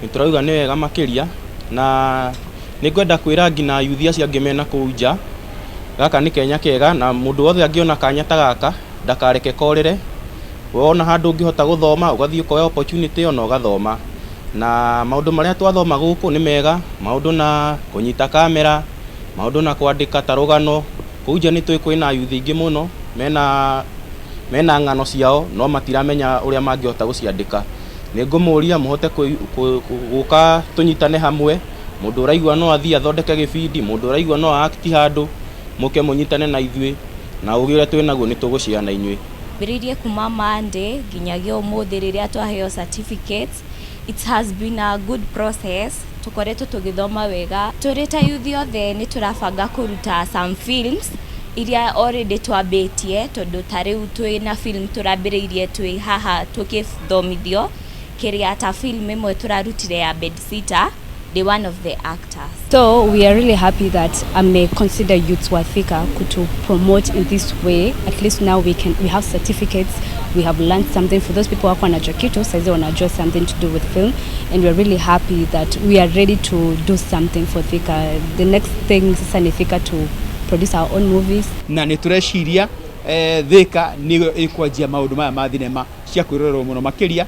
Nĩ tũrauga nĩ wega makĩria, na nĩ ngwenda kwĩra nginya yuthi acio angĩ mena kũu nja, gaka nĩ kenya kega, na mũndũ wothe angĩona kanya ta gaka ndakareke korĩre. Wona handũ ũngĩhota gũthoma, ũgathiĩ ũkoya opportunity ĩyo na ũgathoma. Na maũndũ marĩa twathoma gũkũ nĩ mega, maũndũ na kũnyita kamera, maũndũ na kwandĩka ta rũgano. Kũu nja nĩ tũĩ kwĩna yuthi aingĩ mũno mena ng'ano ciao, no matiramenya ũrĩa mangĩhota gũciandĩka. Nĩ ngũmũria mũhote gũka tũnyitane hamwe. Mũndũ ũraigua no athiĩ athondeke gĩbindi, mũndũ ũraigua no act handũ, mũke mũnyitane na ithuĩ, na ũgĩ ũrĩa twĩnaguo nĩ tũgũshare na inyuĩ. Mbĩrĩirie kuma Monday nginyagia ũmũthĩ rĩrĩa twaheo certificates. It has been a good process. Tũkoretwo tũgĩthoma wega. Tũrĩ ta youth othe nĩ tũrabanga kũruta some films iria already twambĩtie, tondũ ta rĩu twĩna film tũrambĩrĩirie twĩ haha tũkĩthomithio kĩrĩa, ta film ĩmwe tũrarutire ya bedsitter, the one of the actors. So we are really happy that I may consider youths wa Thika to promote in this way. At least now we have certificates, we have learned something. For those people wako wanajua kitu, saizi wanajua something to do with film, and we are really happy that we are ready to do something for Thika. The next thing sasa ni Thika to produce our own movies. Na nĩ tũreciria Thika nĩyo ĩkwanjia maũndũ maya ma thinema cia kwĩrorerwo mũno makĩria.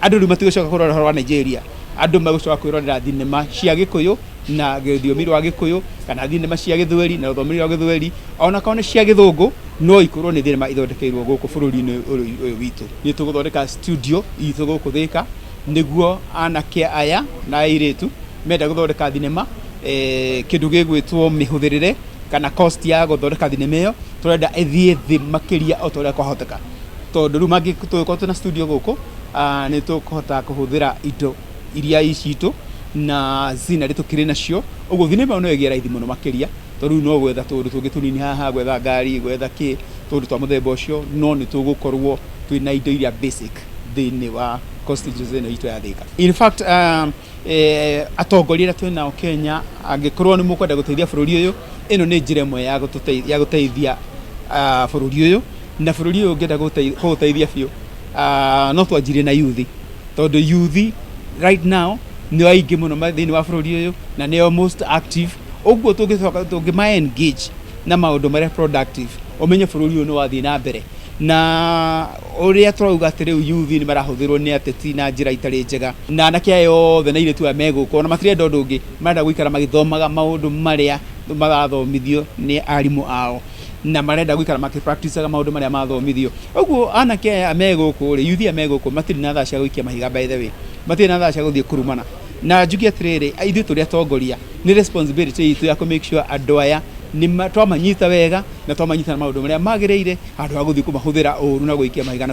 Andũ rĩu matigũcoka kũrora ũhoro wa Nigeria, andũ megũcoka kwĩrorera thinema cia Gĩkũyũ na rũthiomi rwa Gĩkũyũ, kana thinema cia Gĩthweri na rũthiomi rwa Gĩthweri, ona korwo nĩ cia Gĩthũngũ, no ikorwo nĩ thinema ithondekeirwo gũkũ bũrũri-inĩ ũyũ witũ. Nĩ tũgũthondeka studio itũ gũkũ Thika, nĩguo anake aya na airĩtu menda gũthondeka thinema, kĩndũ gĩgwĩtwo mĩhũthĩrĩre kana cost ya gũthondeka thinema ĩyo tũrenda ĩthiĩ thĩ makĩria o ta ũrĩa kwahoteka, tondũ rĩu tũngĩkorwo twĩna studio gũkũ, nĩ tũkũhota kũhũthĩra indo iria i citũ na scenery tũkĩrĩ nacio. Ũguo thinema ĩyo no ĩgĩe raithi mũno makĩria, tondũ rĩu no gwetha tũũndũ tũngĩ tũnini haha, gwetha ngari, gwetha kĩ, tũũndũ twa mũthemba ũcio, no nĩ tũgũkorwo twĩna indo iria basic thĩinĩ wa constituency ĩno itũ ya Thika. In fact, atongoria arĩa twĩnao Kenya, angĩkorwo nĩ mũkwenda gũteithia bũrũri ũyũ, ĩno nĩ njĩra ĩmwe ya gũteithia bũrũri ũyũ. Na bũrũri ũyũ ũngĩenda kũũteithia biũ, no twanjirie na youth, tondũ youth right now nĩo aingĩ mũno thĩinĩ wa bũrũri ũyũ na nĩo most active. Ũguo tũngĩcoka tũngĩma engage na maũndũ marĩa productive, ũmenye bũrũri ũyũ nĩ wathiĩ na mbere. Na ũrĩa tũrauga atĩ rĩu youth nĩ marahũthĩrwo nĩ ateti na njĩra itarĩ njega, na anake aya othe na airĩtu aya me gũkũ ona matirenda ũndũ ũngĩ, marenda gũikara magĩthomaga maũndũ marĩa marathomithio nĩ arimũ ao, na marenda gũikara makĩpracticaga maũndũ marĩa mathomithio. Ũguo anake aya me gũkũ rĩ, youth aya me gũkũ, matirĩ na thaa cia gũikia mahiga, by the way, matirĩ na thaa cia gũthiĩ kũrumana. Na njuge atĩrĩrĩ, ithuĩ tũrĩ atongoria, nĩ responsibility itũ ya kũ make sure andũ aya nĩ twamanyita wega na twamanyita na maũndũ marĩa magĩrĩire, handũ ha gũthiĩ kũmahũthĩra ũru na gũikia mahiga na